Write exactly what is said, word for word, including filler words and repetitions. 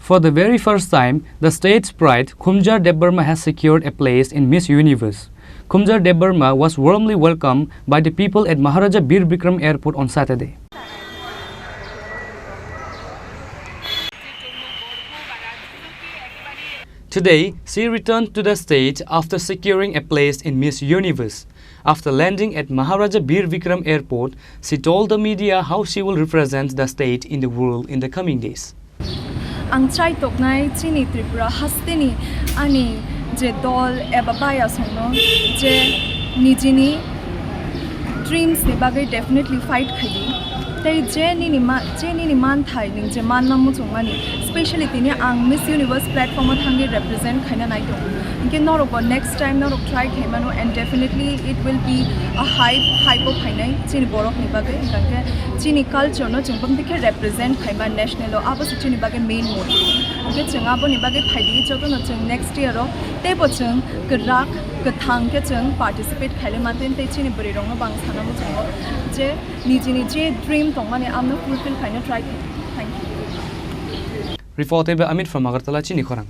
For the very first time, the state's pride, Khumjar Debbarma, has secured a place in Miss Universe. Khumjar Debbarma was warmly welcomed by the people at Maharaja Bir Bikram Airport on Saturday. Today, she returned to the state after securing a place in Miss Universe. After landing at Maharaja Bir Bikram Airport, she told the media how she will represent the state in the world in the coming days. Ang chai toknai chini Tripura hasteni ani je dol eba bayasongno je nijini dreams ni bagwi definitely fight khaidi. Tei je nini ma-, je nini manthai ning je manna muchungmani, specially tini ang Miss Universe platform o thangwi represent khaina nai tongo. Hinkhe norokbo next time norok try khaimano and definitely it will be a hype, hype o phainai chini borokni bagwi. Hinkhe chini culture no chwng bumtwi khe represent khaima national o, abo se chini bagwi main motive. Hinkhe chwng aboni bagwi phaidi jotono chwng next year o teibo chwng kwrak kwthang khe chwng participate khailai mantwi tei chini bwrwi rokno bo ang sana muchungo je nijini je dream tongmani amno fulfill khaina try khaidi. Thank you. Report by Amit from Agartala, Chini Khorang.